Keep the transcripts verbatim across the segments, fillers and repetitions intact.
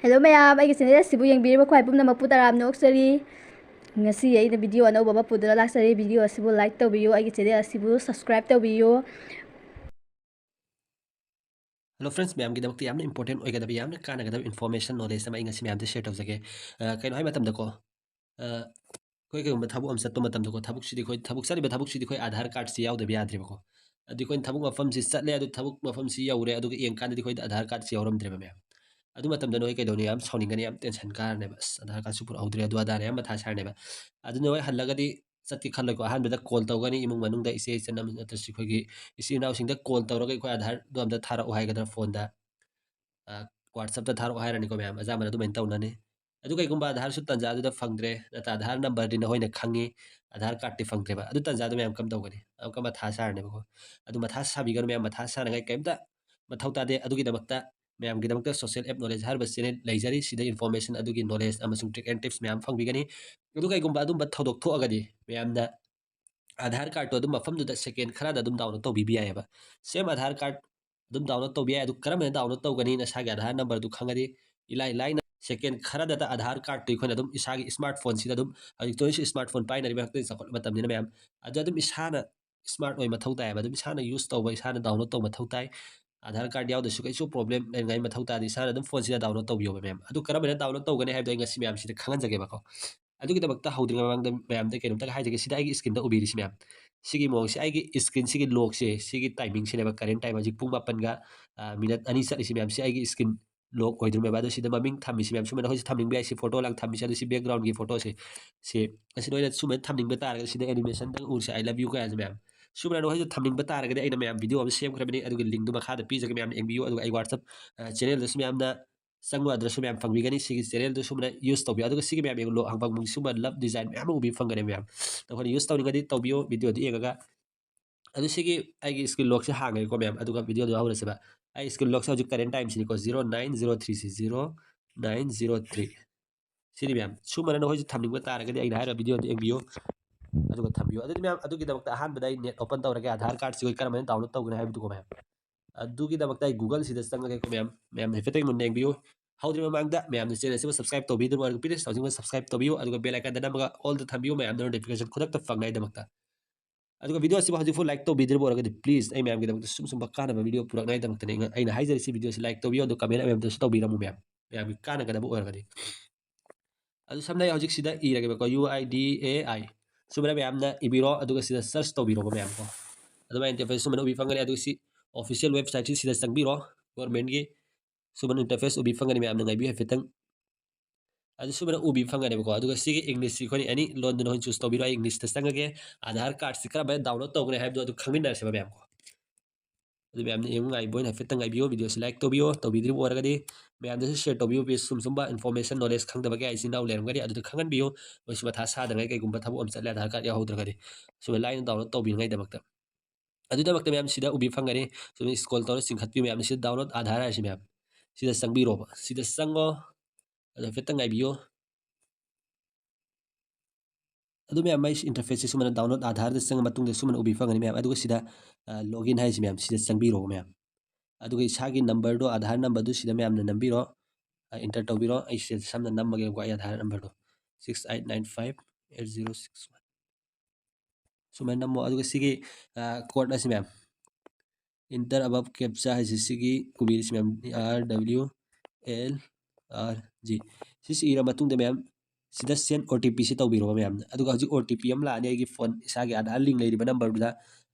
Hello ꯃꯌꯥꯝ, ꯑꯩꯒꯤ channel ꯑꯁꯤꯕꯨ ꯌꯦꯡꯕꯤꯔꯤꯕ ꯈ꯭ꯋꯥꯏ ꯄꯨꯝꯅꯃꯛꯄꯨ ꯇꯔꯥꯝꯅ ꯑꯣꯛꯆꯔꯤ꯫ ꯉꯁꯤ ꯑꯩꯅ ꯚꯤꯗꯤꯑꯣ ꯑꯅꯧꯕ ꯑꯃ ꯄꯨꯗꯨꯅ ꯂꯥꯛꯆꯔꯤ꯫ ꯚꯤꯗꯤꯑꯣ ꯑꯁꯤꯕꯨ ꯂꯥꯏꯛ ꯇꯧꯕꯤꯌꯨ, ꯑꯩꯒꯤ ꯆꯦꯅꯦꯜ ꯑꯁꯤꯕꯨ ꯁꯕꯁꯀ꯭ꯔꯥꯏꯕ ꯇꯧꯕꯤꯌꯨ꯫ ꯍꯦꯂꯣ ꯐ꯭ꯔꯦꯟꯁ, ꯃꯌꯥꯝꯒꯤꯗꯃꯛꯇ ꯌꯥꯝꯅ ꯏꯝꯄꯣꯔꯇꯦꯟ ꯑꯣꯏꯒꯗꯕ, ꯌꯥꯝꯅ ꯀꯥꯟꯅꯒꯗꯕ ꯏꯟꯐꯣꯔꯃꯦꯁꯟ, ꯅꯣꯂꯦꯖ ꯑꯃ ꯑꯩ ꯉꯁꯤ ꯃꯌꯥꯝꯗ ꯁꯦꯌꯔ ꯇꯧꯖꯒꯦ꯫ ꯑ, ꯀꯩꯅꯣ ꯍꯥꯏ ꯃꯇꯝꯗꯀꯣ, ꯑ, ꯑꯩꯈꯣꯏ ꯀꯩꯒꯨꯝꯕ ꯊꯕꯛ ꯑꯃ ꯆꯠꯄ ꯃꯇꯝꯗꯀꯣ, ꯊꯕꯛꯁꯤꯗꯤ ꯑꯩꯈꯣꯏ, ꯊꯕꯛ ꯆꯠꯂꯤꯕ ꯊꯕꯛꯁꯤꯗꯤ ꯑꯩꯈꯣꯏ ꯑꯥꯙꯥꯔ ꯀꯥꯔꯗꯁꯤ ꯌꯥꯎꯗꯕ ꯌꯥꯗ꯭ꯔꯦꯕꯀꯣ꯫ ꯑꯗꯨ ꯑꯩꯈꯣꯏꯅ ꯊꯕꯛ ꯃꯐꯝꯁꯤ ꯆꯠꯂꯦ, ꯑꯗꯨ ꯊꯕꯛ ꯃꯐꯝꯁꯤ ꯌꯧꯔꯦ, ꯑꯗꯨꯒ ꯌꯦꯡꯀꯥꯟꯗꯗꯤ ꯑꯩꯈꯣꯏꯗ ꯑꯥꯙꯥꯔ ꯀꯥꯔꯗꯁꯤ ꯌꯥꯎꯔꯝꯗ꯭ꯔꯦꯕ ꯃꯌꯥꯝ꯫ ꯑꯗꯨ ꯃꯇꯝꯗ ꯅꯣꯏ ꯀꯩꯗꯧꯅꯤ? ꯌꯥꯝ ꯁꯥꯎꯅꯤꯡꯒꯅꯤ, ꯌꯥꯝ ꯇꯦꯟꯁꯟ ꯀꯥꯔꯅꯦꯕ꯫ "ꯑꯁ, ꯑꯥꯙꯥꯔ ꯀꯥꯔꯗꯁꯨ ꯄꯨꯔꯛꯍꯧꯗ꯭ꯔꯦ, ꯑꯗꯨ ꯑꯗꯥꯅ" ꯌꯥꯝ ꯃꯊꯥ ꯁꯥꯔꯅꯦꯕ꯫ ꯑꯗꯨ ꯅꯣꯏ ꯍꯜꯂꯒꯗꯤ ꯆꯠꯀꯦ ꯈꯜꯂꯣꯏꯀꯣ꯫ ꯑꯍꯥꯟꯕꯗ ꯀꯣꯜ ꯇꯧꯒꯅꯤ, ꯏꯃꯨꯡ ꯃꯅꯨꯡꯗ ꯏꯆꯦ ꯏꯆꯟ ꯑꯃ ꯅꯠꯇ꯭ꯔꯁꯨ ꯑꯩꯈꯣꯏꯒꯤ ꯏꯆꯤꯜ ꯏꯅꯥꯎꯁꯤꯡꯗ ꯀꯣꯜ ꯇꯧꯔꯒ "ꯑꯩꯈꯣꯏ ꯑꯥꯙꯥꯔꯗꯣ ꯑꯝꯇ ꯊꯥꯔꯛꯑꯣ" ꯍꯥꯏꯒꯗ꯭ꯔꯥ ꯐꯣꯟꯗ, ꯑ, WhatsApp-ꯇ ꯊꯥꯔꯛꯑꯣ ꯍꯥꯏꯔꯅꯤꯀꯣ ꯃꯌꯥꯝ꯫ ꯑꯌꯥꯝꯕꯅ ꯑꯗꯨꯃꯥꯏꯅ ꯇꯧꯅꯅꯤ꯫ ꯑꯗꯨ ꯀꯩꯒꯨꯝꯕ ꯑꯥꯙꯥꯔꯁꯨ ꯇꯟꯖꯥꯗꯨꯗ ꯐꯪꯗ꯭ꯔꯦ, ꯅꯠꯇ꯭ꯔ ꯑꯥꯙꯥꯔ ꯅꯝꯕꯔꯗꯤ ꯅꯈꯣꯏꯅ ꯈꯪꯉꯤ, ꯑꯥꯙꯥꯔ ꯀꯥꯔꯗꯇꯤ ꯐꯪꯗ꯭ꯔꯦꯕ, ꯑꯗꯨ ꯇꯟꯖꯥꯗꯨ ꯃꯌꯥꯝ ꯀꯝꯗꯧꯒꯅꯤ? ꯑꯃꯨꯛꯀ ꯃꯊꯥ ꯁꯥꯔꯅꯦꯕꯀꯣ꯫ ꯑꯗꯨ ꯃꯊꯥ ꯁꯥꯕꯤꯒꯅꯨ ꯃꯌꯥꯝ, ꯃꯊꯥ ꯁꯥꯅꯉꯥꯏ ꯀꯩꯝꯇ ꯃꯊꯧ ꯇꯥꯗꯦ꯫ ꯑꯗꯨꯒꯤꯗꯃꯛꯇ ꯃꯌꯥꯝꯒꯤꯗꯃꯛꯇ ꯁꯣꯁꯤꯌꯦꯜ ꯑꯦꯞ ꯅꯣꯂꯦꯖ ꯍꯥꯏꯔꯤꯕ ꯆꯦꯅꯦꯜ ꯂꯩꯖꯔꯤ꯫ ꯁꯤꯗ ꯏꯟꯐꯣꯔꯃꯦꯁꯟ ꯑꯗꯨꯒꯤ ꯅꯣꯂꯦꯖ ꯑꯃꯁꯨꯡ ꯇ꯭ꯔꯤꯛ ꯑꯦꯟ ꯇꯤꯞꯁ ꯃꯌꯥꯝ ꯐꯪꯕꯤꯒꯅꯤ꯫ ꯑꯗꯨ ꯀꯩꯒꯨꯝꯕ ꯑꯗꯨꯝꯕ ꯊꯧꯗꯣꯛ ꯊꯣꯛꯑꯒꯗꯤ ꯃꯌꯥꯝꯅ ꯑꯥꯙꯥꯔ ꯀꯥꯔꯗꯇꯣ ꯑꯗꯨꯝ ꯃꯐꯝꯗꯨꯗ ꯁꯦꯀꯦꯟ ꯈꯔꯗ ꯑꯗꯨꯝ ꯗꯥꯎꯟꯂꯣꯗ ꯇꯧꯕꯤꯕ ꯌꯥꯏꯑꯕ꯫ ꯁꯦꯝ ꯑꯥꯙꯥꯔ ꯀꯥꯔꯗ ꯑꯗꯨꯝ ꯗꯥꯎꯟꯂꯣꯗ ꯇꯧꯕ ꯌꯥꯏ꯫ ꯑꯗꯨ ꯀꯔꯝ ꯍꯥꯏꯅ ꯗꯥꯎꯟꯂꯣꯗ ꯇꯧꯒꯅꯤ? ꯅꯁꯥꯒꯤ ꯑꯥꯙꯥꯔ ꯅꯝꯕꯔꯗꯨ ꯈꯪꯉꯗꯤ ꯏꯂꯥꯏ ꯂꯥꯏꯅ ꯁꯦꯀꯦꯟ ꯈꯔꯗꯇ ꯑꯥꯙꯥꯔ ꯀꯥꯔꯗꯇꯨ ꯑꯩꯈꯣꯏꯅ ꯑꯗꯨꯝ ꯏꯁꯥꯒꯤ ꯏꯁꯃꯥꯔꯠ ꯐꯣꯟꯁꯤꯗ ꯑꯗꯨꯝ, ꯍꯧꯖꯤꯛꯇꯤ ꯂꯣꯏꯅꯁꯨ ꯏꯁꯃꯥꯔꯠ ꯐꯣꯟ ꯄꯥꯏꯅꯔꯤꯕ ꯉꯥꯛꯇꯅꯤ, ꯆꯥꯎꯈꯠꯂꯕ ꯃꯇꯝꯅꯤꯅ ꯃꯌꯥꯝ꯫ ꯑꯗꯨ ꯑꯗꯨꯝ ꯏꯁꯥꯅ ꯏꯁꯃꯥꯔꯠ ꯑꯣꯏ ꯃꯊꯧ ꯇꯥꯏꯌꯦꯕ꯫ ꯑꯗꯨꯝ ꯏꯁꯥꯅ ꯌꯨꯁ ꯇꯧꯕ, ꯏꯁꯥꯅ ꯗꯥꯎꯟꯂꯣꯗ ꯇꯧꯕ ꯃꯊꯧ ꯇꯥꯏ꯫ ꯑꯥꯙꯥꯔ ꯀꯥꯔꯗ ꯌꯥꯎꯗ꯭ꯔꯁꯨ ꯀꯩꯁꯨ ꯄ꯭ꯔꯣꯕ꯭ꯂꯦꯝ ꯂꯩꯅꯤꯡꯉꯥꯏ ꯃꯊꯧ ꯇꯥꯗꯦ꯫ ꯏꯁꯥꯅ ꯑꯗꯨꯝ ꯐꯣꯟꯁꯤꯗ ꯗꯥꯎꯟꯂꯣꯗ ꯇꯧꯕꯤꯌꯣꯕ ꯃꯌꯥꯝ꯫ ꯑꯗꯨ ꯀꯔꯝ ꯍꯥꯏꯅ ꯗꯥꯎꯟꯂꯣꯗ ꯇꯧꯒꯅꯤ ꯍꯥꯏꯕꯗꯣ ꯑꯩ ꯉꯁꯤ ꯃꯌꯥꯝꯁꯤꯗ ꯈꯪꯍꯟꯖꯒꯦꯕꯀꯣ꯫ ꯑꯗꯨꯒꯤꯗꯃꯛꯇ ꯍꯧꯗ꯭ꯔꯤꯉꯩ ꯃꯃꯥꯡꯗ ꯃꯌꯥꯝꯗ ꯀꯩꯅꯣꯝꯇꯒ ꯍꯥꯏꯖꯒꯦ꯫ ꯁꯤꯗ ꯑꯩꯒꯤ ꯁ꯭ꯀ꯭ꯔꯤꯟꯗ ꯎꯕꯤꯔꯤꯁꯤ ꯃꯌꯥꯝ, ꯁꯤꯒꯤ ꯃꯑꯣꯡꯁꯦ, ꯑꯩꯒꯤ ꯁ꯭ꯀ꯭ꯔꯤꯟꯁꯤꯒꯤ ꯂꯣꯛꯁꯦ, ꯁꯤꯒꯤ ꯇꯥꯏꯃꯤꯡꯁꯤꯅꯦꯕ, ꯀꯔꯦꯟ ꯇꯥꯏꯝ ꯍꯧꯖꯤꯛ ꯄꯨꯡ ꯃꯥꯄꯟꯒ, ꯑ, ꯃꯤꯅꯠ ꯑꯅꯤ ꯆꯠꯂꯤꯁꯤ ꯃꯌꯥꯝ, ꯁꯤ ꯑꯩꯒꯤ ꯁ꯭ꯀ꯭ꯔꯤꯟ ꯂꯣꯛ ꯑꯣꯏꯗꯣꯏꯅꯦꯕ꯫ ꯑꯗꯣ ꯁꯤꯗ ꯃꯃꯤꯡ ꯊꯝꯃꯤꯁꯤ ꯃꯌꯥꯝ, ꯁꯨꯃꯥꯏꯅ ꯑꯩꯈꯣꯏꯁꯨ ꯊꯝꯅꯤꯡꯕ ꯌꯥꯏ꯫ ꯁꯤ ꯐꯣꯇꯣ ꯂꯥꯡ ꯊꯝꯃꯤꯁꯦ, ꯑꯗꯨ ꯁꯤ ꯕꯦꯛꯒ꯭ꯔꯥꯎꯟꯒꯤ ꯐꯣꯇꯣꯁꯦ, ꯁꯤ, ꯑꯁꯤ ꯅꯣꯏꯅ ꯁꯨꯃꯥꯏꯅ ꯊꯝꯅꯤꯡꯕ ꯇꯥꯔꯒꯗꯤ, ꯁꯤꯗ ꯑꯦꯅꯤꯃꯦꯁꯟꯗꯪ ꯎꯔꯤꯁꯦ, "I love you" ꯀꯥꯏꯁꯦ ꯃꯌꯥꯝ, ꯁꯨꯃꯥꯏꯅ ꯅꯈꯣꯏꯁꯨ ꯊꯝꯅꯤꯡꯕ ꯇꯥꯔꯒꯗꯤ ꯑꯩꯅ ꯃꯌꯥꯝ ꯚꯤꯗꯤꯑꯣ ꯑꯃ ꯁꯦꯝꯈ꯭ꯔꯕꯅꯤ, ꯑꯗꯨꯒꯤ ꯂꯤꯡꯗꯨ ꯃꯈꯥꯗ ꯄꯤꯖꯒꯦ, ꯃꯌꯥꯝꯅ ꯌꯦꯡꯕꯤꯌꯨ꯫ ꯑꯗꯨꯒ ꯑꯩ WhatsApp, ꯑ, ꯆꯦꯅꯦꯜꯗꯁꯨ ꯃꯌꯥꯝꯅ ꯆꯪꯉꯨ, ꯑꯗꯨꯗꯁꯨ ꯃꯌꯥꯝ ꯐꯪꯕꯤꯒꯅꯤ꯫ ꯁꯤꯒꯤ ꯆꯦꯅꯦꯜꯗꯨ ꯁꯨꯃꯥꯏꯅ ꯌꯨꯁ ꯇꯧꯕꯤꯌꯨ꯫ ꯑꯗꯨꯒ ꯁꯤꯒꯤ ꯃꯌꯥꯝ ꯌꯦꯡꯉꯨ, ꯂꯣꯛ ꯍꯪꯐꯝ ꯁꯤꯒꯨꯝꯕ ꯂꯞ ꯗꯤꯖꯥꯏꯟ ꯃꯌꯥꯝ ꯑꯃ ꯎꯕꯤ ꯐꯪꯒꯅꯤ ꯃꯌꯥꯝ꯫ ꯅꯈꯣꯏꯅ ꯌꯨꯁ ꯇꯧꯅꯤꯡꯉꯗꯤ ꯇꯧꯕꯤꯌꯨ ꯚꯤꯗꯤꯑꯣꯗꯨ ꯌꯦꯡꯉꯒ꯫ ꯑꯗꯨ ꯁꯤꯒꯤ ꯑꯩꯒꯤ ꯁ꯭ꯀ꯭ꯔꯤꯟ ꯂꯣꯛꯁꯦ ꯍꯥꯡꯉꯒꯦꯀꯣ ꯃꯌꯥꯝ, ꯑꯗꯨꯒ ꯚꯤꯗꯤꯑꯣꯗꯨ ꯍꯧꯔꯁꯦꯕ꯫ ꯑꯩ ꯁ꯭ꯀ꯭ꯔꯤꯟ ꯂꯣꯛꯁꯦ ꯍꯧꯖꯤꯛ current ꯇꯥꯏꯝꯁꯤꯅꯤꯀꯣ, zero nine zero three ꯁꯤ, zero nine zero three꯫ ꯁꯤꯅꯤ ꯃꯌꯥꯝ꯫ ꯁꯨꯃꯥꯏꯅ ꯅꯈꯣꯏꯁꯨ ꯊꯝꯅꯤꯡꯕ ꯇꯥꯔꯒꯗꯤ ꯑꯩꯅ ꯍꯥꯏꯔꯤꯕ ꯚꯤꯗꯤꯑꯣꯗꯨ ꯌꯦꯡꯕꯤꯌꯨ, ꯑꯗꯨꯒ ꯊꯝꯕꯤꯌꯨ꯫ ꯑꯗꯨꯗꯤ ꯃꯌꯥꯝ, ꯑꯗꯨꯒꯤꯗꯃꯛꯇ ꯑꯍꯥꯟꯕꯗ ꯑꯩ ꯅꯦꯠ ꯑꯣꯄꯟ ꯇꯧꯔꯒꯦ, ꯑꯥꯙꯥꯔ ꯀꯥꯔꯗꯁꯤ ꯑꯩꯈꯣꯏ ꯀꯔꯝ ꯍꯥꯏꯅ ꯗꯥꯎꯟꯂꯣꯗ ꯇꯧꯒꯅꯤ ꯍꯥꯏꯕꯗꯨꯀꯣ ꯃꯌꯥꯝ꯫ ꯑꯗꯨꯒꯤꯗꯃꯛꯇ ꯑꯩ Google-ꯁꯤꯗ ꯆꯪꯉꯒꯦꯀꯣ ꯃꯌꯥꯝ꯫ ꯃꯌꯥꯝ ꯍꯥꯏꯐꯦꯠꯇꯪ ꯃꯨꯟꯅ ꯌꯦꯡꯕꯤꯌꯨ꯫ ꯍꯧꯗ꯭ꯔꯤꯉꯩ ꯃꯃꯥꯡꯗ ꯃꯌꯥꯝꯅ channel ꯑꯁꯤꯕꯨ subscribe ꯇꯧꯕꯤꯗ꯭ꯔꯤꯕ ꯑꯣꯏꯔꯒ please ꯍꯧꯖꯤꯛꯃꯛ subscribe ꯇꯧꯕꯤꯌꯨ, ꯑꯗꯨꯒ bell icon ꯗ ꯅꯝꯃꯒ all ꯗ ꯊꯝꯕꯤꯌꯨ, ꯃꯌꯥꯝꯗ notification ꯈꯨꯗꯛꯇ ꯐꯪꯅꯉꯥꯏꯗꯃꯛꯇ꯫ ꯑꯗꯨꯒ video ꯑꯁꯤꯕꯨ ꯍꯧꯖꯤꯛꯐꯥꯎ like ꯇꯧꯕꯤꯗ꯭ꯔꯤꯕ ꯑꯣꯏꯔꯒꯗꯤ please ꯑꯩ ꯃꯌꯥꯝꯒꯤꯗꯃꯛꯇ ꯁꯨꯝ ꯁꯨꯝꯕ ꯀꯥꯟꯅꯕ video ꯄꯨꯔꯛꯅꯉꯥꯏꯗꯃꯛꯇꯅꯦ ꯑꯩꯅ, ꯑꯩꯅ ꯍꯥꯏꯖꯔꯤꯁꯤ꯫ Video ꯑꯁꯤ like ꯇꯧꯕꯤꯌꯨ, ꯑꯗꯨꯒ comment ꯃꯌꯥꯝꯗꯁꯨ ꯇꯧꯕꯤꯔꯝꯃꯨ ꯃꯌꯥꯝ, ꯃꯌꯥꯝꯒꯤ ꯀꯥꯟꯅꯒꯗꯕ ꯑꯣꯏꯔꯒꯗꯤ꯫ ꯑꯗꯨ ꯁꯝꯅ ꯑꯩ ꯍꯧꯖꯤꯛ ꯁꯤꯗ ꯏꯔꯒꯦꯕꯀꯣ, U I D A I꯫ ꯁꯨꯃꯥꯏꯅ ꯃꯌꯥꯝꯅ ꯏꯕꯤꯔꯣ, ꯑꯗꯨꯒ ꯁꯤꯗ search ꯇꯧꯕꯤꯔꯣꯕ ꯃꯌꯥꯝ ꯀꯣ꯫ ꯑꯗꯨꯃꯥꯏꯅ interface ꯁꯨꯃꯥꯏꯅ ꯎꯕꯤ ꯐꯪꯒꯅꯤ꯫ ꯑꯗꯨꯒ ꯁꯤ official website ꯁꯤ ꯁꯤꯗ ꯆꯪꯕꯤꯔꯣ, government ꯀꯤ꯫ ꯁꯨꯃꯥꯏꯅ interface ꯎꯕꯤ ꯐꯪꯒꯅꯤ, ꯃꯌꯥꯝꯅ ꯉꯥꯏꯕꯤꯌꯨ ꯍꯥꯏꯐꯦꯠꯇꯪ꯫ ꯑꯗꯨ ꯁꯨꯃꯥꯏꯅ ꯎꯕꯤ ꯐꯪꯒꯅꯦꯕꯀꯣ꯫ ꯑꯗꯨꯒ ꯁꯤꯒꯤ English ꯁꯤ ꯑꯩꯈꯣꯏꯅ any ꯂꯣꯟꯗꯨꯅ ꯑꯩꯈꯣꯏꯅ choose ꯇꯧꯕꯤꯔꯣ꯫ ꯑꯩ English ꯇ ꯆꯪꯉꯒꯦ꯫ Aadhaar card ꯁꯤ ꯀꯔꯝꯕ download ꯇꯧꯒꯅꯤ ꯍꯥꯏꯕꯗꯣ ꯑꯗꯨ ꯈꯪꯃꯤꯟꯅꯔꯁꯦꯕ ꯃꯌꯥꯝ ꯀꯣ꯫ ꯑꯗꯨ ꯃꯌꯥꯝꯅ ꯌꯦꯡꯉꯨ, ꯉꯥꯏꯕ ꯑꯣꯏꯅ ꯍꯥꯏꯐꯦꯠꯇꯪ ꯉꯥꯏꯕꯤꯌꯨ꯫ Video ꯁꯤ like ꯇꯧꯕꯤꯌꯨ, ꯇꯧꯕꯤꯗ꯭ꯔꯤꯕ ꯑꯣꯏꯔꯒꯗꯤ ꯃꯌꯥꯝꯗꯁꯨ share ꯇꯧꯕꯤꯌꯨ꯫ Please ꯁꯨꯝ ꯁꯨꯝꯕ information knowledge ꯈꯪꯗꯕ ꯀꯌꯥ ꯏꯆꯤꯟ ꯏꯅꯥꯎ ꯂꯩꯔꯝꯒꯅꯤ, ꯑꯗꯨꯗ ꯈꯪꯍꯟꯕꯤꯌꯨ꯫ ꯃꯣꯏꯁꯨ ꯃꯊꯥ ꯁꯥꯗꯅꯉꯥꯏ, ꯀꯩꯒꯨꯝꯕ ꯊꯕꯛ ꯑꯃ ꯆꯠꯂꯦ Aadhaar card ꯌꯥꯎꯍꯧꯗ꯭ꯔꯒꯗꯤ꯫ ꯁꯨꯃꯥꯏꯅ ꯂꯥꯏꯅ download ꯇꯧꯕꯤꯅꯉꯥꯏꯗꯃꯛꯇ꯫ ꯑꯗꯨꯒꯤꯗꯃꯛꯇ ꯃꯌꯥꯝ ꯁꯤꯗ ꯎꯕꯤ ꯐꯪꯒꯅꯤ꯫ ꯁꯨꯃꯥꯏꯅ scroll ꯇꯧꯔ ꯆꯤꯡꯈꯠꯄꯤꯌꯨ ꯃꯌꯥꯝ꯫ ꯁꯤꯗ download Aadhaar ꯍꯥꯏꯔꯤꯁꯤ ꯃꯌꯥꯝ, ꯁꯤꯗ ꯆꯪꯕꯤꯔꯣꯕ꯫ ꯁꯤꯗ ꯆꯪꯉꯣ, ꯑꯗꯨ ꯍꯥꯏꯐꯦꯠꯇꯪ ꯉꯥꯏꯕꯤꯌꯨ꯫ ꯑꯗꯨ ꯃꯌꯥꯝ, ꯑꯩ interface ꯁꯤ ꯁꯨꯃꯥꯏꯅ download Aadhaar ꯗ ꯆꯪꯉ ꯃꯇꯨꯡꯗ ꯁꯨꯃꯥꯏꯅ ꯎꯕꯤ ꯐꯪꯒꯅꯤ ꯃꯌꯥꯝ꯫ ꯑꯗꯨꯒ ꯁꯤꯗ, ꯑ, login ꯍꯥꯏꯔꯤꯁꯤ ꯃꯌꯥꯝ, ꯁꯤꯗ ꯆꯪꯕꯤꯔꯣꯕ ꯃꯌꯥꯝ꯫ ꯑꯗꯨꯒ ꯏꯁꯥꯒꯤ number ꯗꯣ, Aadhaar number ꯗꯨ ꯁꯤꯗ ꯃꯌꯥꯝꯅ ꯅꯝꯕꯤꯔꯣ꯫ ꯑ, enter ꯇꯧꯕꯤꯔꯣ꯫ ꯑꯩ ꯁꯤꯗ ꯁꯝꯅ ꯅꯝꯃꯒꯦꯕꯀꯣ, ꯑꯩ Aadhaar number ꯗꯣ six eight nine five eight zero six one꯫ ꯁꯨꯃꯥꯏꯅ ꯅꯝꯃꯣ꯫ ꯑꯗꯨꯒ ꯁꯤꯒꯤ, ꯑ, code ꯑꯁꯤ ꯃꯌꯥꯝ, enter above captcha ꯍꯥꯏꯁꯤ, ꯁꯤꯒꯤ ꯀꯨꯕꯤꯔꯤꯁꯤ ꯃꯌꯥꯝ, R W L R G꯫ ꯁꯤꯁꯤ ꯏꯔ ꯃꯇꯨꯡꯗ ꯃꯌꯥꯝ, ꯁꯤꯗ send O T P ꯁꯤ ꯇꯧꯕꯤꯔꯣ ꯃꯌꯥꯝꯅ꯫ ꯑꯗꯨꯒ ꯍꯧꯖꯤꯛ O T P ꯑꯃ ꯂꯥꯛꯑꯅꯤ ꯑꯩꯒꯤ phone, ꯏꯁꯥꯒꯤ Aadhaar link ꯂꯩꯔꯤꯕ number ꯗꯨꯗ꯫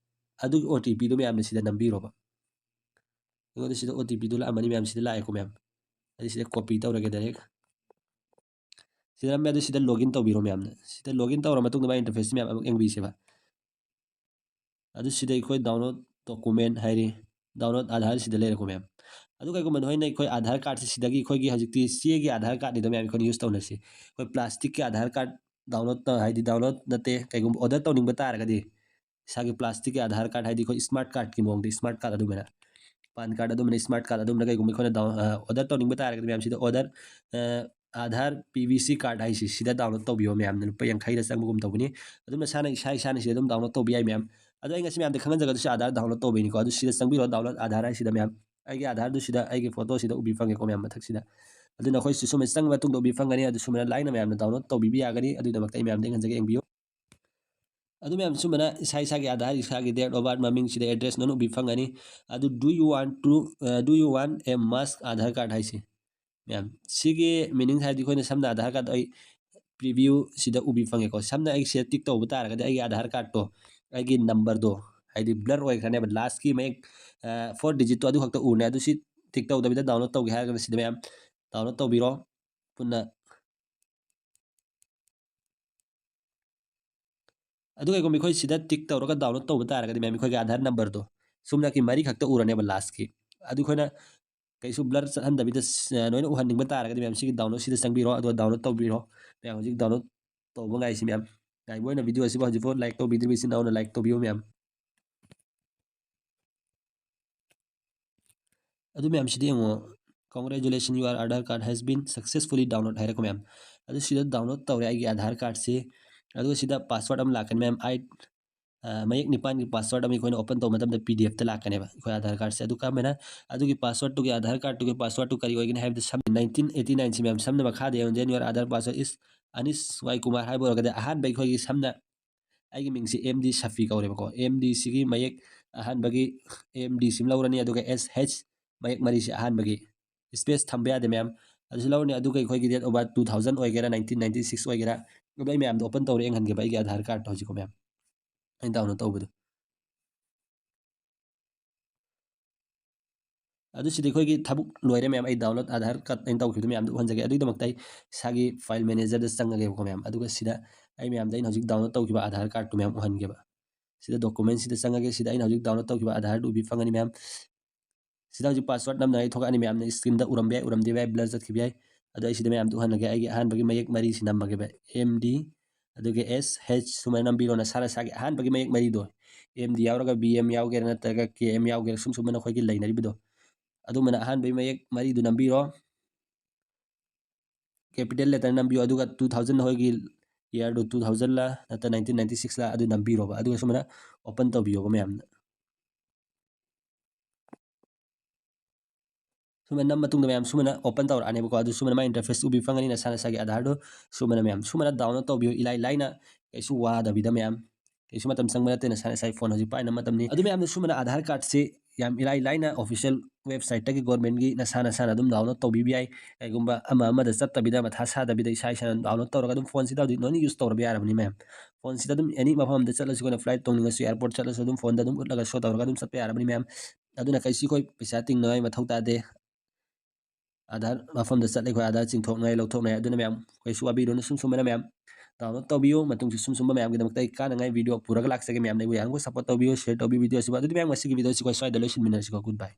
ꯑꯗꯨꯒꯤ O T P ꯗꯨ ꯃꯌꯥꯝꯅ ꯁꯤꯗ ꯅꯝꯕꯤꯔꯣꯕ꯫ ꯑꯩꯉꯣꯟꯗ ꯁꯤꯗ O T P ꯗꯨ ꯂꯥꯛꯑꯝꯃꯅꯤ ꯃꯌꯥꯝ, ꯁꯤꯗ ꯂꯥꯛꯑꯦꯀꯣ ꯃꯌꯥꯝ꯫ ꯑꯩ ꯁꯤꯗ copy ꯇꯧꯔꯒꯦ direct꯫ ꯁꯤꯗ ꯅꯝꯃꯦ, ꯑꯗꯨ ꯁꯤꯗ login ꯇꯧꯕꯤꯔꯣ ꯃꯌꯥꯝꯅ꯫ ꯁꯤꯗ login ꯇꯧꯔ ꯃꯇꯨꯡꯗ ꯃꯥꯏ interface ꯁꯤ ꯃꯌꯥꯝ ꯑꯃꯨꯛ ꯌꯦꯡꯕꯤꯁꯦꯕ꯫ ꯑꯗꯨ ꯁꯤꯗ ꯑꯩꯈꯣꯏ download document ꯍꯥꯏꯔꯤ, download Aadhaar ꯁꯤꯗ ꯂꯩꯔꯦꯀꯣ ꯃꯌꯥꯝ꯫ ꯑꯗꯨ ꯀꯩꯒꯨꯝꯕ ꯅꯈꯣꯏꯅ ꯑꯩꯈꯣꯏ Aadhaar card ꯁꯤ ꯁꯤꯗꯒꯤ ꯑꯩꯈꯣꯏꯒꯤ ꯍꯧꯖꯤꯛꯇꯤ ꯆꯦꯒꯤ Aadhaar card ꯅꯤꯗꯣ ꯃꯌꯥꯝ ꯑꯩꯈꯣꯏꯅ use ꯇꯧꯅꯔꯤꯁꯤ꯫ ꯑꯩꯈꯣꯏ plastic ꯀꯤ Aadhaar card download ꯇꯧ-, ꯍꯥꯏꯗꯤ download ꯅꯠꯇꯦ, ꯀꯩꯒꯨꯝꯕ order ꯇꯧꯅꯤꯡꯕ ꯇꯥꯔꯒꯗꯤ ꯏꯁꯥꯒꯤ plastic ꯀꯤ Aadhaar card, ꯍꯥꯏꯗꯤ ꯑꯩꯈꯣꯏ smart card ꯀꯤ ꯃꯑꯣꯡꯗ smart card ꯑꯗꯨꯃꯥꯏꯅ, PAN card ꯑꯗꯨꯃꯥꯏꯅ smart card ꯑꯗꯨꯃꯥꯏꯅ ꯀꯩꯒꯨꯝꯕ ꯑꯩꯈꯣꯏꯅ down-, ꯑ, order ꯇꯧꯅꯤꯡꯕ ꯇꯥꯔꯒꯗꯤ ꯃꯌꯥꯝ ꯁꯤꯗ order, ꯑ, Aadhaar P V C card ꯍꯥꯏꯁꯤ ꯁꯤꯗ download ꯇꯧꯕꯤꯌꯣ ꯃꯌꯥꯝꯅ, ꯂꯨꯄꯥ ꯌꯥꯡꯈꯩꯗ ꯆꯪꯕꯒꯨꯝ ꯇꯧꯕꯅꯤ꯫ ꯑꯗꯨꯝ ꯅꯁꯥꯅ ꯏꯁꯥ ꯏꯁꯥꯅ ꯁꯤꯗ ꯑꯗꯨꯝ download ꯇꯧꯕ ꯌꯥꯏ ꯃꯌꯥꯝ꯫ ꯑꯗꯣ ꯑꯩ ꯉꯁꯤ ꯃꯌꯥꯝꯗ ꯈꯪꯍꯟꯖꯒꯗꯣꯏꯁꯦ Aadhaar download ꯇꯧꯕꯩꯅꯤꯀꯣ꯫ ꯑꯗꯨ ꯁꯤꯗ ꯆꯪꯕꯤꯔꯣ, download Aadhaar ꯍꯥꯏꯁꯤꯗ ꯃꯌꯥꯝ꯫ ꯑꯩꯒꯤ Aadhaar ꯗꯨ ꯁꯤꯗ, ꯑꯩꯒꯤ photo ꯁꯤꯗ ꯎꯕꯤ ꯐꯪꯉꯦꯀꯣ ꯃꯌꯥꯝ, ꯃꯊꯛꯁꯤꯗ꯫ ꯑꯗꯨꯅ ꯑꯩꯈꯣꯏ ꯁꯤ ꯁꯨꯝꯕ ꯆꯪꯕ ꯃꯇꯨꯡꯗ ꯎꯕꯤ ꯐꯪꯒꯅꯤ꯫ ꯑꯗꯨ ꯁꯨꯃꯥꯏꯅ ꯂꯥꯏꯅ ꯃꯌꯥꯝꯅ download ꯇꯧꯕꯤꯕ ꯌꯥꯒꯅꯤ꯫ ꯑꯗꯨꯒꯤꯗꯃꯛꯇ ꯑꯩ ꯃꯌꯥꯝꯗ ꯌꯦꯡꯍꯟꯖꯒꯦ, ꯌꯦꯡꯕꯤꯌꯨ꯫ ꯑꯗꯨ ꯃꯌꯥꯝ ꯁꯨꯝꯕꯅ ꯏꯁꯥ ꯏꯁꯥꯒꯤ ꯑꯥꯙꯥꯔ, ꯏꯁꯥꯒꯤ date of birth, ꯃꯃꯤꯡ, ꯁꯤꯗ address ꯂꯣꯏꯅ ꯎꯕꯤ ꯐꯪꯒꯅꯤ꯫ ꯑꯗꯨ do you want to, ꯑ, do you want a mask Aadhaar card ꯍꯥꯏꯁꯦ꯫ ꯃꯌꯥꯝ, ꯁꯤꯒꯤ meaning ꯍꯥꯏꯗꯤ ꯑꯩꯈꯣꯏꯅ ꯁꯝꯅ ꯑꯥꯙꯥꯔ card ꯑꯩ preview ꯁꯤꯗ ꯎꯕꯤ ꯐꯪꯉꯦꯀꯣ꯫ ꯁꯝꯅ ꯑꯩ ꯁꯤꯗ tick ꯇꯧꯕ ꯇꯥꯔꯒꯗꯤ ꯑꯩꯒꯤ ꯑꯥꯙꯥꯔ cardꯇꯣ, ꯑꯩꯒꯤ numberꯗꯣ, ꯍꯥꯏꯗꯤ blur ꯑꯣꯏꯈ꯭ꯔꯅꯦꯕ, lastꯀꯤ ꯃꯌꯦꯛ, ꯑ, four digitꯇꯣ ꯑꯗꯨ ꯈꯛꯇ ꯎꯔꯅꯤ꯫ ꯑꯗꯨ ꯁꯤ tick ꯇꯧꯗꯕꯤꯗ download ꯇꯧꯒꯦ ꯍꯥꯏꯔꯒꯅ ꯁꯤꯗ ꯃꯌꯥꯝ download ꯇꯧꯕꯤꯔꯣ ꯄꯨꯟꯅ꯫ ꯑꯗꯨꯒ ꯀꯩꯒꯨꯝꯕ ꯑꯩꯈꯣꯏ ꯁꯤꯗ tick ꯇꯧꯔꯒ download ꯇꯧꯕ ꯇꯥꯔꯒꯗꯤ ꯃꯌꯥꯝ ꯑꯩꯈꯣꯏꯒꯤ ꯑꯥꯙꯥꯔ numberꯗꯣ ꯁꯨꯝꯅꯀꯤ ꯃꯔꯤ ꯈꯛꯇ ꯎꯔꯅꯦꯕ lastꯀꯤ꯫ ꯑꯗꯨ ꯑꯩꯈꯣꯏꯅ ꯀꯩꯁꯨ blur ꯆꯠꯍꯟꯗꯕꯤꯗ ꯁ-, ꯂꯣꯏꯅ ꯎꯍꯟꯅꯤꯡꯕ ꯇꯥꯔꯒꯗꯤ ꯃꯌꯥꯝ ꯁꯤꯒꯤ download ꯁꯤꯗ ꯆꯪꯕꯤꯔꯣ, ꯑꯗꯨꯒ download ꯇꯧꯕꯤꯔꯣ꯫ ꯃꯌꯥꯝ ꯍꯧꯖꯤꯛ download ꯇꯧꯕ ꯉꯥꯏꯁꯤ ꯃꯌꯥꯝ꯫ ꯉꯥꯏꯕ ꯑꯣꯏꯅ video ꯑꯁꯤꯕꯨ ꯍꯧꯖꯤꯛꯐꯥꯎ like ꯇꯧꯕꯤꯗ꯭ꯔꯤꯕ ꯏꯆꯤꯟ ꯏꯅꯥꯎꯅ like ꯇꯧꯕꯤꯌꯨ ꯃꯌꯥꯝ꯫ ꯑꯗꯨ ꯃꯌꯥꯝꯁꯤꯗꯤ ꯌꯦꯡꯉꯣ, "Congratulations, your Aadhaar card has been successfully download" ꯍꯥꯏꯔꯛꯄ ꯃꯌꯥꯝ꯫ ꯑꯗꯨ ꯁꯤꯗ download ꯇꯧꯔꯦ ꯑꯩꯒꯤ ꯑꯥꯙꯥꯔ cardꯁꯤ꯫ ꯑꯗꯨꯒ ꯁꯤꯗ password ꯑꯃ ꯂꯥꯛꯀꯅꯤ ꯃꯌꯥꯝ, ꯑꯩꯠ, ꯑ, ꯃꯌꯦꯛ ꯅꯤꯄꯥꯟꯒꯤ password ꯑꯃ ꯑꯩꯈꯣꯏꯅ open ꯇꯧꯕ ꯃꯇꯝꯗ PDFꯇ ꯂꯥꯛꯀꯅꯦꯕ ꯑꯩꯈꯣꯏ ꯑꯥꯙꯥꯔ cardꯁꯦ꯫ ꯑꯗꯨ ꯀꯔꯝꯕꯅ ꯑꯗꯨꯒꯤ passwordꯇꯨꯒꯤ, ꯑꯥꯙꯥꯔ cardꯇꯨꯒꯤ passwordꯇꯨ ꯀꯔꯤ ꯑꯣꯏꯒꯅꯤ ꯍꯥꯏꯕꯗ ꯁꯝ-, nineteen eighty nineꯁꯤ ꯃꯌꯥꯝ ꯁꯝꯅ ꯃꯈꯥꯗ ꯌꯦꯡꯉꯣ, "Then your Aadhaar password is Anish Y Kumar" ꯍꯥꯏꯕ ꯑꯣꯏꯔꯒꯗꯤ ꯑꯍꯥꯟꯕ ꯑꯩꯈꯣꯏꯒꯤ ꯁꯝꯅ ꯑꯩꯒꯤ ꯃꯤꯡꯁꯤ M D ꯁꯐꯤ ꯀꯧꯔꯦꯕꯀꯣ꯫ M D ꯁꯤꯒꯤ ꯃꯌꯦꯛ ꯑꯍꯥꯟꯕꯒꯤ M D ꯁꯤꯃ ꯂꯧꯔꯅꯤ, ꯑꯗꯨꯒ S H ꯃꯌꯦꯛ ꯃꯔꯤꯁꯤ ꯑꯍꯥꯟꯕꯒꯤ space ꯊꯝꯕ ꯌꯥꯗꯦ ꯃꯌꯥꯝ꯫ ꯑꯗꯨꯁꯨ ꯂꯧꯔꯅꯤ, ꯑꯗꯨꯒ ꯑꯩꯈꯣꯏꯒꯤ date of birth two thousand ꯑꯣꯏꯒꯦꯔꯥ, nineteen ninety six ꯑꯣꯏꯒꯦꯔꯥ, ꯑꯗꯣ ꯑꯩ ꯃꯌꯥꯝꯗꯣ open ꯇꯧꯔ ꯌꯦꯡꯍꯟꯒꯦꯕ ꯑꯩꯒꯤ ꯑꯥꯙꯥꯔ cardꯇꯣ ꯍꯧꯖꯤꯛꯀꯣ ꯃꯌꯥꯝ꯫ ꯑꯩꯅ download ꯇꯧꯕꯗꯣ꯫ ꯑꯗꯨ ꯁꯤꯗꯤ ꯑꯩꯈꯣꯏꯒꯤ ꯊꯕꯛ ꯂꯣꯏꯔꯦ ꯃꯌꯥꯝ꯫ ꯑꯩ download ꯑꯥꯙꯥꯔ card ꯑꯩꯅ ꯇꯧꯈꯤꯕꯗꯨ ꯃꯌꯥꯝꯗ ꯎꯍꯟꯖꯒꯦ꯫ ꯑꯗꯨꯒꯤꯗꯃꯛꯇ ꯑꯩ ꯏꯁꯥꯒꯤ file managerꯗ ꯆꯪꯉꯒꯦꯕꯀꯣ ꯃꯌꯥꯝ꯫ ꯑꯗꯨꯒ ꯁꯤꯗ ꯑꯩ ꯃꯌꯥꯝꯗ ꯑꯩꯅ ꯍꯧꯖꯤꯛ download ꯇꯧꯈꯤꯕ ꯑꯥꯙꯥꯔ cardꯇꯨ ꯃꯌꯥꯝ ꯎꯍꯟꯒꯦꯕ꯫ ꯁꯤꯗ documentꯁꯤꯗ ꯆꯪꯉꯒꯦ꯫ ꯁꯤꯗ ꯑꯩꯅ ꯍꯧꯖꯤꯛ download ꯇꯧꯈꯤꯕ ꯑꯥꯙꯥꯔꯗꯨ ꯎꯕꯤ ꯐꯪꯒꯅꯤ ꯃꯌꯥꯝ꯫ ꯁꯤꯗ ꯍꯧꯖꯤꯛ password ꯅꯝꯅꯉꯥꯏ ꯊꯣꯛꯂꯛꯑꯅꯤ ꯃꯌꯥꯝꯅ꯫ Screenꯗ ꯎꯔꯝꯕ ꯌꯥꯏ, ꯎꯔꯝꯗꯕ ꯌꯥꯏ, blur ꯆꯠꯈꯤꯕ ꯌꯥꯏ꯫ ꯑꯗꯣ ꯑꯩ ꯁꯤꯗ ꯃꯌꯥꯝꯗ ꯎꯍꯜꯂꯒꯦ꯫ ꯑꯩꯒꯤ ꯑꯍꯥꯟꯕꯒꯤ ꯃꯌꯦꯛ ꯃꯔꯤꯁꯤ ꯅꯝꯃꯒꯦꯕ꯫ M D, ꯑꯗꯨꯒ S H ꯁꯨꯃꯥꯏꯅ ꯅꯝꯕꯤꯔꯣ ꯅꯁꯥ ꯅꯁꯥꯒꯤ ꯑꯍꯥꯟꯕꯒꯤ ꯃꯌꯦꯛ ꯃꯔꯤꯗꯣ꯫ M D ꯌꯥꯎꯔꯒ B M ꯌꯥꯎꯒꯦꯔꯥ ꯅꯠꯇ꯭ꯔꯒ K M ꯌꯥꯎꯒꯦꯔꯥ, ꯁꯨꯝ ꯁꯨꯝꯕ ꯅꯈꯣꯏꯒꯤ ꯂꯩꯅꯔꯤꯕꯗꯣ꯫ ꯑꯗꯨꯝꯕꯅ ꯑꯍꯥꯟꯕꯒꯤ ꯃꯌꯦꯛ ꯃꯔꯤꯗꯨ ꯅꯝꯕꯤꯔꯣ꯫ Capital letter ꯅꯝꯕꯤꯌꯨ꯫ ꯑꯗꯨꯒ two thousand ꯅꯈꯣꯏꯒꯤ yearꯗꯨ two thousandꯂ ꯅꯠꯇ꯭ꯔ nineteen ninety sixꯂ ꯑꯗꯨ ꯅꯝꯕꯤꯔꯣꯕ꯫ ꯑꯗꯨꯒ ꯁꯨꯃꯥꯏꯅ open ꯇꯧꯕꯤꯌꯣꯕ ꯃꯌꯥꯝꯅ꯫ ꯁꯨꯃꯥꯏꯅ ꯅꯝꯕ ꯃꯇꯨꯡꯗ ꯃꯌꯥꯝ ꯁꯨꯃꯥꯏꯅ open ꯇꯧꯔꯛꯑꯅꯦꯕꯀꯣ꯫ ꯑꯗꯨ ꯁꯨꯃꯥꯏꯅ ꯃꯥꯏ interface ꯎꯕꯤ ꯐꯪꯒꯅꯤ꯫ ꯅꯁꯥ ꯅꯁꯥꯒꯤ ꯑꯙꯥꯔꯗꯣ ꯁꯨꯃꯥꯏꯅ ꯃꯌꯥꯝ ꯁꯨꯃꯥꯏꯅ download ꯇꯧꯕꯤꯌꯨ, ꯏꯂꯥꯏ ꯂꯥꯏꯅ, ꯀꯩꯁꯨ ꯋꯥꯗꯕꯤꯗ ꯃꯌꯥꯝ, ꯀꯩꯁꯨ ꯃꯇꯝ ꯆꯪꯕ ꯅꯠꯇꯦ꯫ ꯅꯁꯥ ꯅꯁꯥꯒꯤ ꯐꯣꯟ ꯍꯧꯖꯤꯛ ꯄꯥꯏꯅꯕ ꯃꯇꯝꯅꯤ꯫ ꯑꯗꯨ ꯃꯌꯥꯝꯅ ꯁꯨꯃꯥꯏꯅ ꯑꯙꯥꯔ ꯀꯥꯔꯗꯁꯦ ꯌꯥꯝ ꯏꯂꯥꯏ ꯂꯥꯏꯅ official websiteꯇꯒꯤ governmentꯀꯤ ꯅꯁꯥ ꯅꯁꯥꯅ ꯑꯗꯨꯝ download ꯇꯧꯕꯤꯕ ꯌꯥꯏ꯫ ꯀꯩꯒꯨꯝꯕ ꯑꯃ ꯑꯃꯗ ꯆꯠꯇꯕꯤꯗ, ꯃꯊꯥ ꯁꯥꯗꯕꯤꯗ ꯏꯁꯥ ꯏꯁꯥꯅ download ꯇꯧꯔꯒ ꯑꯗꯨꯝ ꯐꯣꯟꯁꯤꯗ ꯍꯧꯖꯤꯛ ꯂꯣꯏꯅ use ꯇꯧꯔꯕ ꯌꯥꯔꯕꯅꯤ ꯃꯌꯥꯝ꯫ ꯐꯣꯟꯁꯤꯗ ꯑꯗꯨꯝ any ꯃꯐꯝ ꯑꯃꯗ ꯆꯠꯂꯁꯨ, ꯑꯩꯈꯣꯏꯅ flight ꯇꯣꯡꯅꯤꯡꯉꯁꯨ, airport ꯆꯠꯂꯁꯨ ꯑꯗꯨꯝ ꯐꯣꯟꯗ ꯑꯗꯨꯝ ꯎꯠꯂꯒ show ꯇꯧꯔꯒ ꯑꯗꯨꯝ ꯆꯠꯄ ꯌꯥꯔꯕꯅꯤ ꯃꯌꯥꯝ꯫ ꯑꯗꯨꯅ ꯀꯩꯁꯨ ꯑꯩꯈꯣꯏ ꯄꯩꯁꯥ ꯇꯤꯡꯅꯉꯥꯏ ꯃꯊꯧ ꯇꯥꯗꯦ꯫ ꯑꯥꯙꯥꯔ ꯃꯐꯝꯗ ꯆꯠꯂꯦ ꯑꯩꯈꯣꯏ ꯑꯥꯙꯥꯔ ꯆꯤꯡꯊꯣꯛꯅꯉꯥꯏ, ꯂꯧꯊꯣꯛꯅꯉꯥꯏ꯫ ꯑꯗꯨꯅ ꯃꯌꯥꯝ ꯀꯩꯁꯨ ꯋꯥꯕꯤꯔꯨꯅꯨ, ꯁꯨꯝ ꯁꯨꯝꯕꯅ ꯃꯌꯥꯝ download ꯇꯧꯕꯤꯌꯨ꯫ ꯃꯇꯨꯡꯁꯨ ꯁꯨꯝ ꯁꯨꯝꯕ ꯃꯌꯥꯝꯒꯤꯗꯃꯛꯇ ꯑꯩ ꯀꯥꯟꯅꯉꯥꯏ video ꯄꯨꯔꯒ ꯂꯥꯛꯆꯒꯦ꯫ ꯃꯌꯥꯝꯅ ꯑꯩꯕꯨ ꯌꯥꯅꯕ support ꯇꯧꯕꯤꯌꯨ, share ꯇꯧꯕꯤꯌꯨ video ꯑꯁꯤꯕꯨ꯫ ꯑꯗꯨꯗꯤ ꯃꯌꯥꯝ ꯉꯁꯤꯒꯤ video ꯑꯁꯤ ꯑꯩꯈꯣꯏ ꯁ꯭ꯋꯥꯏꯗ ꯂꯣꯏꯁꯤꯟꯃꯤꯟꯅꯔꯁꯤꯀꯣ꯫ Goodbye꯫